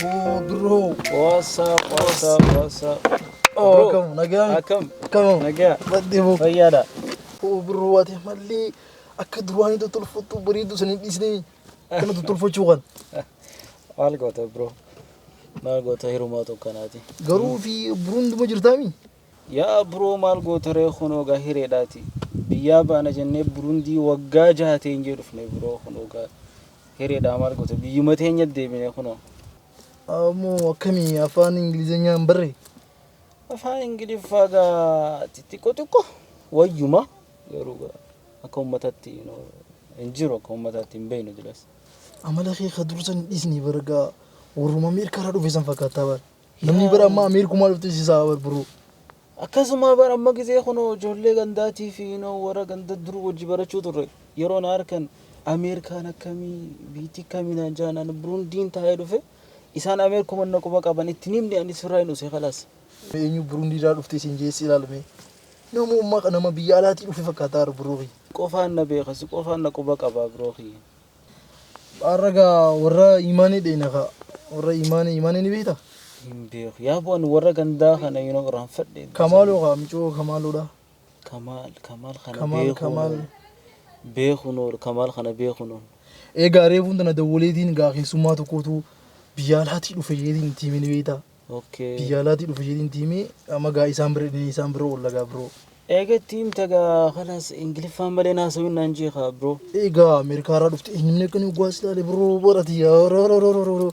Oh, bro. What's up, what's up, what's up? Oh, Bro. akkam nagaan. Akkam? Akkam. Nagaa. Badde boo. Fayyaadha. Oh, bro, ati mallee akka duraanii tottolfattu bareedu sana hin dhiisne. Kana tottolfachuu kan. Maal goota bro? Maal goota hirumaa tokkanaati. Garuu fi Burunduma jirtaami? Yaa bro maal goota ree kunoo gaa hireedhaati. Biyyaa baana jennee Burundii waggaa jaha teenyee dhufne bro kunoo gaa hireedhaa maal goota biyyuma teenya deebine kunoo. Ammoo akkamii afaan Ingilizeenyaa hin barree? Afaan Ingiliffaa gaa xixiqqoo xiqqoo wayyuma garuu gaa akka uummatatti hin jiru akka uummatatti hin beeknu jiras. Amala kee ka dursa hin dhiisne bara gaa warruma Ameerikaarraa dhufe san fakkaataa bara. Namni bara amma Ameerikumaa dhufte si saa bara bro. Akkasuma bara amma gisee kunoo ijoollee gandaatii fi warra ganda dur wajji barachuu turre yeroo na harkan Ameerikaan akkamii biitii akkamii naan jaanaan Burundiin taa'ee dhufe isaan Ameerikuma na quba qaban ittiin himne ani sirraa hin dhuse khalaas. Eenyu Burundiirraa dhufte siin jeessi ilaalame. Nama nama biyya alaatii dhufe fakkaataa bara bro. Qofaan na beeka si qofaan na quba qaba bro. Har'a gaa warra imaanii dheena kaa. Warra imaanii imaanii ni beektaa? Hin beeku yaa bu'an warra gandaa kana yeroo irraanfadhe. Kamaaloo kaa micoo Kamaaloodha. Kamaal Kamaal kana Kamaal beeku Kamaal. beeku nool Kamaal kana beeku nool. Egaa reefuun tana dawwaleetiin gaa keessummaa tokkotu biyya alaatii dhufe jeetiin itti hime ni beektaa? Okay. Biyya alaatii dhufe jeetiin itti hime amma gaa isaan bira dhine isaan bira oolla gaa bro. Eega itti himte gaa khalaas Ingiliffaan malee naasawin naan jeeqa bro. Egaa Ameerikaarraa dhufte eenyumni akka inni gwaas ilaale bro barati yaa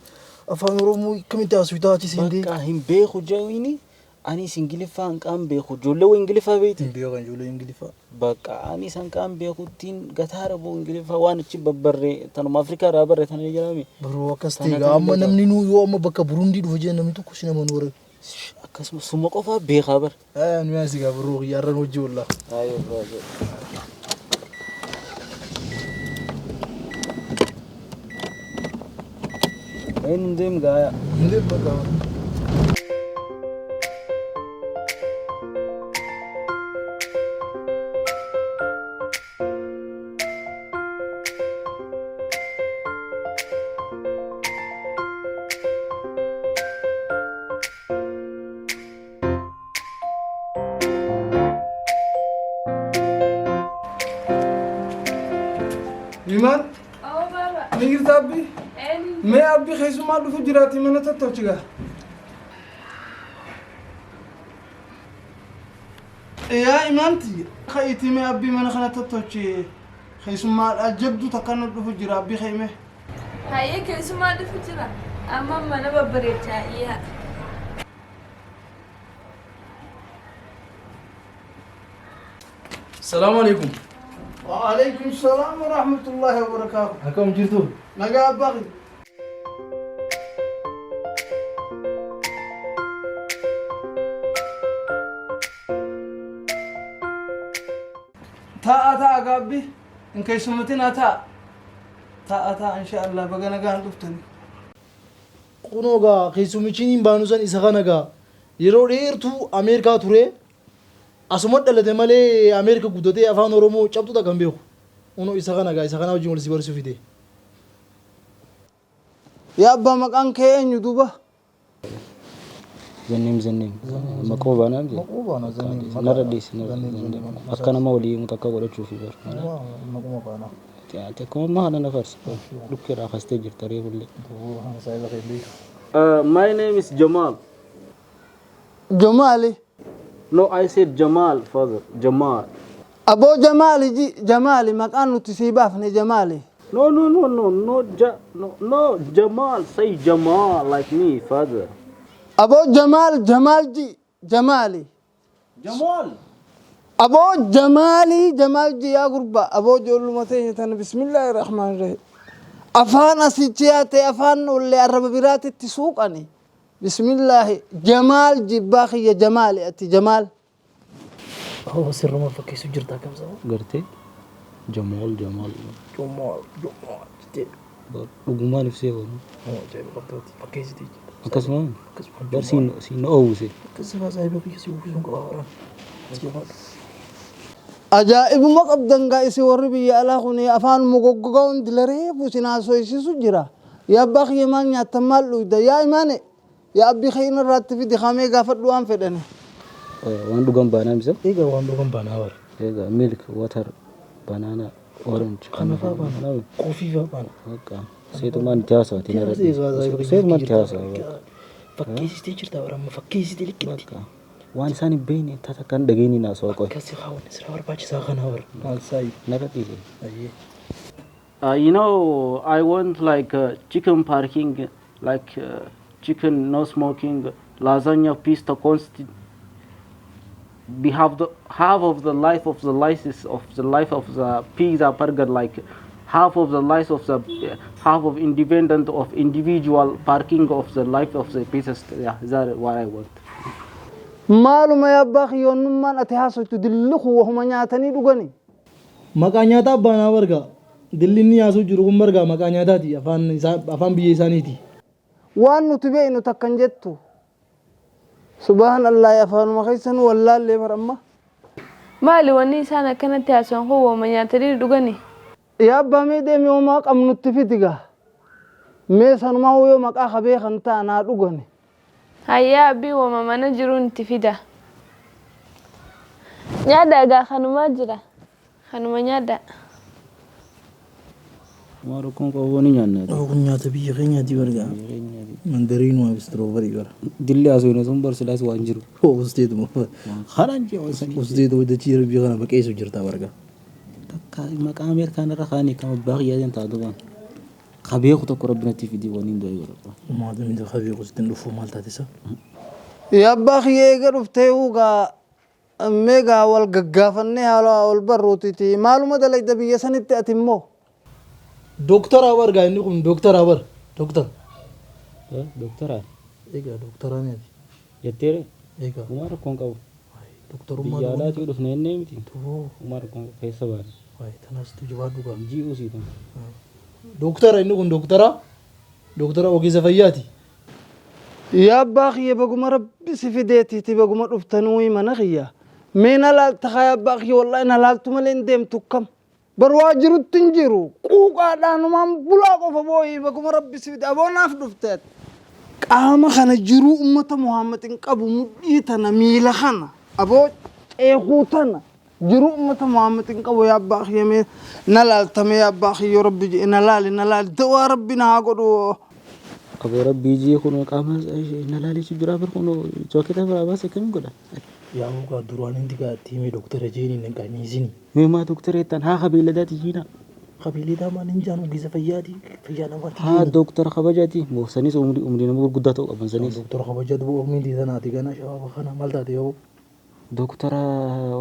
afaan Oromoo akkamitti haasoftaa achi seentee. Bakka hin beeku jechuun anis Ingiliffaa hanqaan beeku ijoollee wayii Ingiliffaa beekti. Hin beekan ijoollee Ingiliffaa. Bakka anis hanqaan beekuttiin gataara boo Ingiliffaa waan achi babbarree tanuma Afrikaa irraa barree tana jedhame. Bro akkas Tana ta'e gaa tana amma beektaa. namni nuu yoo amma bakka Burundii dhufe jee namni tokko si nama nu warra. Akkasuma suma qofaa beekaa bara. Nu yaasi gaa bro yaarran hojii oolla. Ayyoo bro. Eenyuun deemu gaaya. Hin deemu bakka. Imaan, Oh, baba. ni jirta abbi? Eenyu? Mee abbi keessummaa dhufu jiraati mana tottolchiga. Yaa imaanti, ka'iitii mee abbi mana kana tottolchi. Keessummaadha jabduu takka nu dhufu jira abbi ka'ime. Hayyee keessummaa dhufu jira. Amma mana babbareechaa iyyaa. Salaamu alaikum. Waalaikum salaam wa rahmatullahi wa barakaatu. Akkam jirtu? Nagaa abbaa kiyya. Taa'a taa'a gaabbi hin keessummatinaa taa'a. Taa'a taa'a insha Allah baga nagaan dhuftani. Kunoo gaa keessummichi hin baanu san isa kana gaa yeroo dheertuu Ameerikaa ture asuma dhalate malee Ameerika guddatee afaan Oromoo cabtuudha kan beeku. Kunoo isa kana gaa isa kana wajjin wal si barsiisuu fide. Yaa abbaa maqaan kee eenyu duuba? Zanneem zanneem. Maqoo baanaa miti? Maqoo baana zanneem. Narra dhiisi narra akka nama walii himu takka godhachuufi bara. Maquma baana. Ati akkuma ammaa kana na farsa. Dhukkeerraa kastee jirta reefullee. Saayiba kee beeku. My name is Jamal. Jamaali. No, I said Jamal, father. Jamal. Aboo Jamaali ji Jamaali maqaan nuti sii baafne Jamaali. No, no, no, no, no, ja, no, no, Jamal. Say Jamal like me, father. Aboo Jamaal Jamaal ji Jamaali. Jamal. Aboo Jamaalii Jamaal ji yaa gurbaa aboo ijoolluma teenya tana bismillaahi rahmaan rahiim. Afaan asichi yaate afaan ollee arraba biraatitti suuqani. Bismillaahi Jamaal jibbaa kiyya Jamaali ati Jamaal. Oh, sirruma fakkeessu jirta akkam saba? Gartee? Jamal, Jamal. Jamal, Jamal jettee. Dhugumaan ibsee oolu. Oh, ajaa'iba qabdooti fakkeessitee jirta. Akkasuma bar siin siin oowwise. Akkasuma saahiba kiyya si uwwisuun qaba waraan. Jabaadhu. Ajaa'ibuma qabdan gaa isin warri biyya alaa kun, afaanuma goggogaa hundi lareefu isin haasoysiisu jira. Yaa abbaa kiyya, maal nyaattan, maal dhugda? Yaa imaane, yaa abbii kiyya, irraatti fidi kamee gaafadhu waan fedhani. Waan dhugan baanaa misa. Egaa waan dhugan baanaa bara. Egaa milk, water, banana, orange. Kana fa'aa baana. Coffee fa'aa baana. Bakka seetumaan itti haasawati narra. Seetumaan itti haasawa. Fakkeessitee jirta bara, amma fakkeessitee liqqitti. Bakka waan isaan hin beekne tata kan dhageenyi naasawa qoy. Akkasii haa wanni sirraa barbaachisaa kanaa bara. Maal saayi? Narra dhiise. Ayyee. I want like chicken parking, like chicken no smoking, lasagna, pizza, constant. We have the half of the life of the license of the life of the pizza burger, like half of the life of the half of independent of individual parking of the life of the pizza. Yeah, that what I want. Maaluma yaa abbaa kiyyoonnummaan ati haasoytu dilli kun wahuma nyaatanii dhugani. Maqaa nyaataa baanaa barga. Dilli inni yaasuu jiru kun barga maqaa nyaataati, afaan isaa, afaan biyya isaaniiti. Waan nuti beeknu takkan jettu. Subhaan Allah, afaanuma keessan wallaallee bara amma. Maali wanni isaan akkanatti haasa'an kun, wama nyaatanii dhugani? Yaa abbaa, mee deemi, homaa qabnutti fidi gaa. Mee sanumaa yoo maqaa qabee kan ta'an haa dhugani. Hayyaa abbii, wama mana jiruun itti fida. Nyaadha egaa, kanumaa jira. Kanuma nyaadha. Waan rakkoon qabu ni nyaanna. Kun nyaata biyya keenyaati barga. Mandariinuu fi strawberry bara. Dilli haasawina sun bar silaas waan jiru. Usteetuma. Kanaan jee waan sanii. Usteetuma dachii biyya kana maqeessu jirta barga. Takka maqaa Ameerikaan irra kaanii kan abbaa kiyyaatiin taatu waan. Kabeeku tokko rabbi natti fidii waan hin du'e godhadha. Maata miti kabee kusitti dhufuu maal taate isa? Yaa abbaa kiyya, eega dhuftee gaa mee gaa wal gaggaafannee haala wal barruutiti, maaluma dalagda biyya sanitti ati immoo? Dooktara bargaa, inni kun dooktara bar. Dooktara. Doktara. Egaa dooktara miti. Jetteere. Egaa. Uumaa rakkoon qabu. Dooktarummaa. Biyya alaatii dhufne ennee miti. Too. Uumaa rakkoon qabu keessa baane. Waayee tanaas jabaadhu gaa. Ji'uu siitan. Dooktara, inni kun dooktara. Dooktara ogeessa fayyaati. Yaa abbaa kiyya, baguma rabbi si fideetiiti, baguma dhuftanuu mana kiyya. Mee na laalta haa yaa abbaa kiyya, wallahi na laaltu malee hin deemtu kam. Bar waa jirutti hin jiru. Quuqaadhaanumaan bulaa qofa booyii, baguma rabbi si fide aboo naaf dhufte ati. Qaama kana jiruu ummata Muhammad hin qabu, mudhii tana, miila kana, aboo ceekuu tana jiruu ummata Muhammad hin qabu. Yaa abbaa kiyya, mee na laalta, mee yaa abbaa kiyya, rabbi jedhe na laali, na laali, dawaa rabbi na haa godhu. Aboo rabbii jee, kun qaama na laaleechu jira bar, kun jaaketa biraa baase akkamiin godha? Yaa mukaa duraan inni gaa itti himee dooktara jeeni hin qaaniisini. Mee maa doktara jettan, haa kabeelladaati jiina. Qabiileetaa maal hin jaan, ogeessa fayyaati, fayyaa namaati. Haa doktara kabajaati. Sanis umrii umrii nama gurguddaa ta'uu qaban sanis. Dooktara kabajaa duba umriin tanaati gana shabaaba kana maal taate yoo. Doktara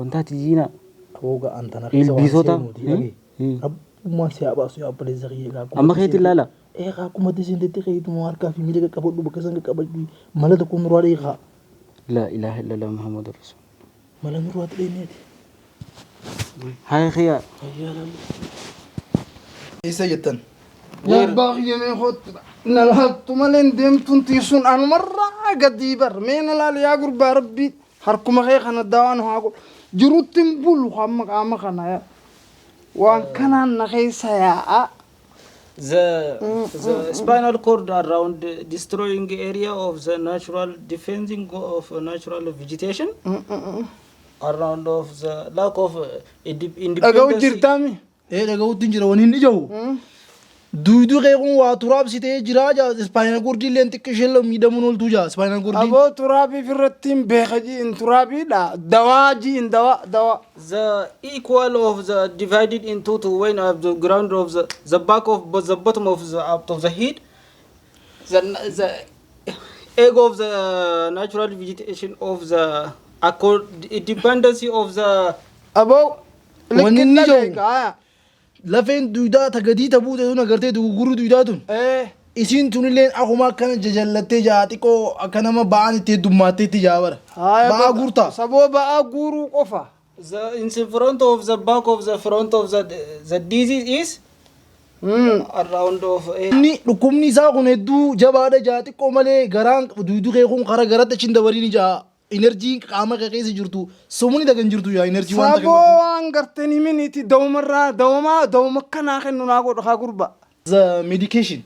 wantaati jiina. Aboo ga'an tana keessa waan Ilbiisota. seenuuti dhagee. Rabbummaan si haa baasu yaa obboleessa kiyya gaa. Amma keetti ilaala. Ee kaa, akkuma itti keeyituma harkaa fi miila qaqqabadhu, bakka san qaqqabadhu, mala tokko nurraa dheekaa. Laa ilaaha illallah Muhammadu Rasul. Mala nurraatti dheenneeti. Haa kiyya. Eessa jettan? Yaa abbaa kiyya, mee kootu na laaltu malee hin deemtuun tiisuun anumarraa gadii bar, mee na laali yaa gurbaa, rabbii harkuma kee kana dawaan haa godhu, jirutti hin bulu hamma qaama kana yaa waan kanaan na keessa yaa'a. The spinal cord around the destroying area of the natural defending of natural vegetation around of the lack of Dhaga'u independence. jirtaami. Ee, dhaga'uutti hin jira wani inni jiru. Duuduu kee kun waa turaabsitee jira jaa, spinal cordii illee xiqqishee miidhamuun ooltuu jaa spinal cordiin. Aboo, turaabii irratti hin beeka ji'in, turaabiidha, dawaa ji'in, dawaa, dawaa. The equal of the divided into two when of the ground of the back of the bottom of the out of the head, the egg of the natural vegetation of the accord dependency of the Aboo. Wanni inni Likki jiru. dhageeka. Lafeen duudaa ta gadii ta buute tun agartee dugugguruu duudaa tun. Ee. Isiin tunillee akkuma akkana jajallattee jaa, xiqqoo akka nama ba'aan itti heddummaatteetti jaa bara. Haaya. Ba'aa guurtaa. Saboo ba'aa guuruu qofa. The in the front of the back of the front of the disease is Around of Inni dhukkubni isaa kun hedduu jabaadha jaa xiqqoo malee garaan duudu kee kun karaa garatti achiin dabaliin jaa enerjiin qaama kee keessa jirtu sumuni dagan jirtu yaa enerjii waan Saboo tagan. waan garteen himiniiti dawumarraa dawumaa dawuma akkanaa kennu naa godhu haa gurba. The medication.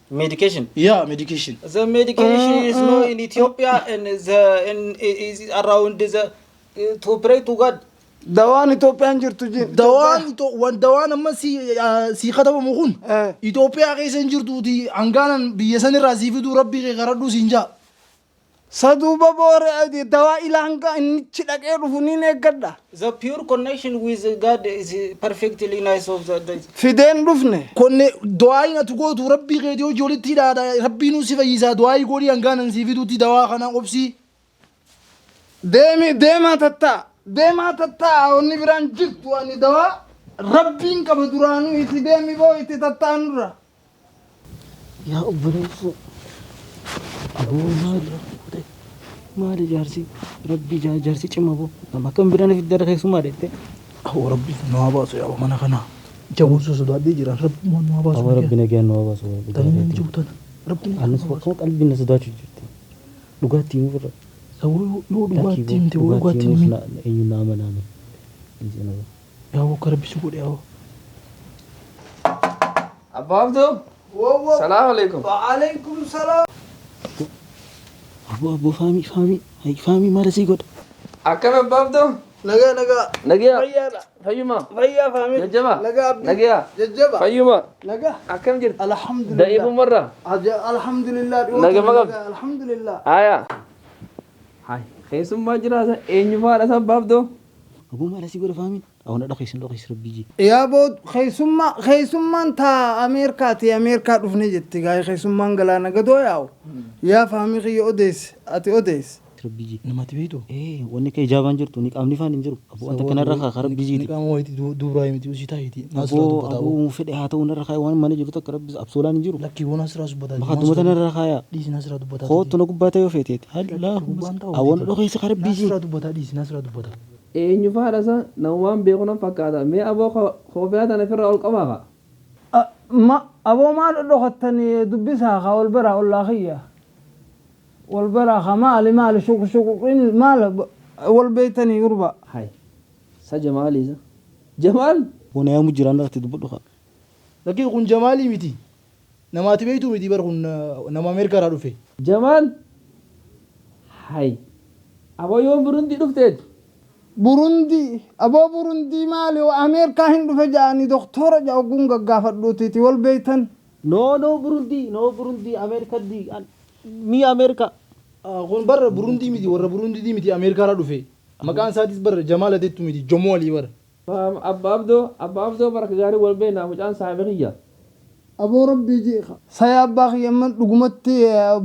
Medication. Yeah, medication. The medication is no in Ethiopia and the in is around the to pray to God. Dawaan Itoophiyaan jirtu jin. Dawaan dawaan amma si katabamu kun Eh. Itoophiyaa keessa hin jirtuuti hangaanan biyya sanirraa sii fiduu rabbii kee kadhadhuu siin jaa. Saduuba boore dawaa ilaa hanga innichi dhaqee dhufu niin eeggadha. The pure connection with God is perfectly nice of the Fideen dhufne. Konne du'aayin ati gootu rabbii keetii hojii walitti hidhaadha rabbiinuu si fayyisaa du'aayii godhii hangaanan sii fiduutti dawaa kana obsii. Deemi deemaa tattaa deemaa tattaa wanni biraan jirtu ani dawaa rabbiin qaba duraanuu itti deemi boo itti tattaa nurra. Yaa obboleessoo. Aboo maali? Maali jaarsi? Rabbi jaarsi cima boo. Nama akkam biraan fiddara keessumaa deette. Awwa rabbi nu haa baasu yaa mana kana. Jabuusu sodaadhee jiran rabbi nu haa baasu. Aboo rabbi nagaan nu haa baasu. Tani nan jiru tana. Rabbi nu Anis akkuma qalbiin na sodaachuu jirti. Dhugaatti himuu irra. Saboo yoo dhugaatti himte yoo dhugaatti himin. Eenyu na amanaame. Yaa akka rabbi si godhe yaa. Abbaa Abdoo. Salaam alaikum. Waalaikum salaam. Aboo aboo faamii faamii faamii maal asii godha? Akkam Abbaa Abdoo? Nagaa nagaa. Nagiyaa. Fayyaadha. Fayyuma. Fayyaa faamii. Jajjaba. Nagaa abdii. Nagiyaa. Jajjaba. Fayyuma. Nagaa. Akkam jirti? Alhamdulillah. Da'iifumarra. Alhamdulillah. Nagaa maqab. Alhamdulillah. Haya. Hai. Keessummaa jiraata eenyu faadha isa Abbaa Abdoo? Aboo maal asii godha faamiin? Awwa na dhokeessin dhokeessi rabbii jee. Yaa boo keessummaa keessummaan taa Ameerikaati Ameerikaa dhufne jetti gaa keessummaan galaana gadoo yaa'u. Yaa faamii kiyya odeessi ati odeessi. Rabbii jee. Namatti beektu. Ee wanni akka ijaabaan jirtu ni qaamni faan hin jiru. Aboo wanta kanarra kaa karaa Ni bijiiti. qaama wayiiti duubraa miti usii taayitii. Naasirraa Aboo dubbataa. aboo fedhe haa ta'u narra kaaya waan mana jiru takka rabbi absoolaan hin jiru. Lakkii waan asirraa dubbataa. Makaatuma tanarra kaaya. Dhiisi naasirraa dubbataa. Kootu na gubbaa ta'e yoo feeteeti. Hallaa awwan dhokeessi karaa bijiiti. Naasirraa dubbataa dhiisi naasirraa dubbataa. Eenyu faadha isa namumaan beeku nan fakkaata. Mee aboo koofiyyaa tana ofirraa ol qabaa kaa? Ma aboo maal dhokattanii dubbisaa kaa wal baraa ollaa kiyya. Wal baraa kaa maali maali shuqu shuqu maal wal beeytanii gurba. Hai. Sa Jamaali isa. Jamaal. Bona yaamu jiraan irratti dubbadhu kaa. Lakkii kun Jamaalii miti. Namaatti beektu miti bar kun nama Ameerikaarraa dhufe. Jamaal. Hai. Aboo yoom Burundii dhufteeti? Burundi aboo Burundii maali Ameerikaa hin dhufe ja'anii doktora ja'a ogguun gaggaafadhuutiiti wal beeytan. No no Burundi no Burundi Ameerika di mi Ameerika. Kun barra Burundii miti warra Burundii miti Ameerikaarraa dhufe. Maqaan isaatis barra Jamaal Ateettu miti Jomoo Alii bara. Abbaa Abdoo Abbaa Abdoo baraka gaarii wal beeknaa mucaan saahiba kiyya. Aboo rabbii jeeqa. Saya abbaa kiyya amma dhugumatti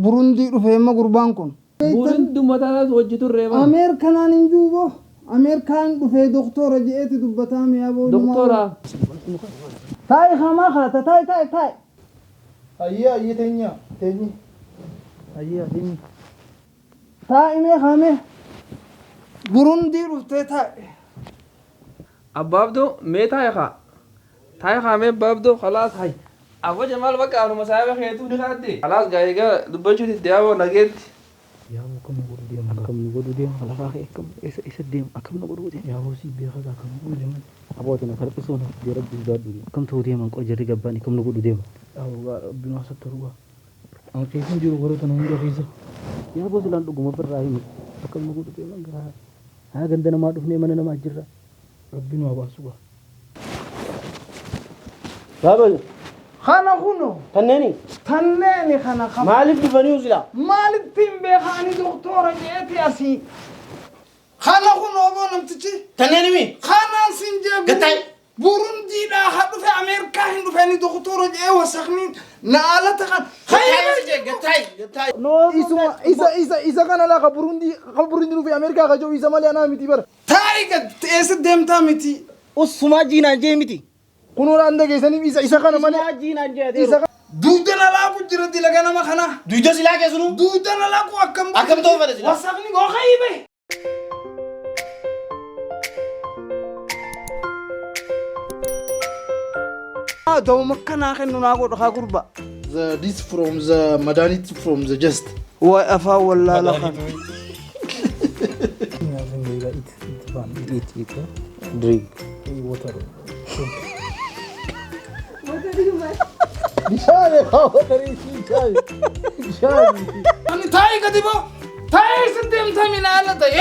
Burundii dhufe amma gurbaan kun. Burundii mataa wajji turree bara. Ameerikanaan hin juuboo. Ameerikaan dhufee doktora je'eeti dubbataa mi'a boo. Doktora. Taa'i hamaa kaata taa'i taa'i taa'i. Ayyee ayyee teenya teenyi. Ayyee teenyi. Taa'i mee kaamee. Burundii dhuftee taa'i. Abbaa Abdoo mee taa'i kaa? Taa'i kaa mee Abbaa Abdoo khalaas hai. Aboo Jamaal bakka anuma saahiba keetuu ni kaadde. Khalaas gaa egaa dubbachuuti itti yaaboo nageetti. Yaa akkam nu godhu deema. Akkam nu godhu deema lafaa kee akkam isa isa deema akkam nu godhu deema. Yaa hosii beekaa akkam nu godhu deema. Aboo ati na salphisuu na fidee rabbi sodaadhu. Akkam ta'uu deeman qoo jarri gabbaan akkam nu godhu deema. Yaa rabbi nu asattu dhugaa. An keessa hin jiru warra tana hunda keessa. Yaa boo silaan dhuguma birraa himi akkam nu godhu deeman garaa. Haa ganda namaa dhufnee mana namaa jirra. Rabbi nu haa baasu gaa. Baaba Kana kuno tanneeni tanneeni kana qaba. maaliif dhufanii usila? Maalitti hin beekani doktora je'eeti asii. Kana kuno oboo namtichi. Tanneeni mi? Kanaan sin jee Gattaa'e. Burundiidhaa haa dhufe Ameerikaa hin dhufeeni doktora je'ee wasaqniin na alata kan. Isuma isa isa isa kana laa ka Burundii ka Burundii dhufe Ameerikaa ka jiru isa malee anaa miti bara. Taa'i gad eessa deemtaa miti. Ussumaa jiinaan jee miti. Kun waan dhageessaniif isa isa kana malee. Ussumaa jiinaan jee Isa kana. Duuda na laaku jira dilaga nama kana. Duuda silaa keessanuu? Duuda na laaku akkam. Akkam ta'uu fedha silaa? Wasaqni goqaybe. Dawuma akkanaa kennu naa godha haa gurba. The this from the madanit from the just. Waay afaan wallaala kana. Eat, eat, drink. Bishaan waterii bishaan. Bishaan. Ani taa'ii gadi boo. Taa'ii sitti himta minaala ta'e.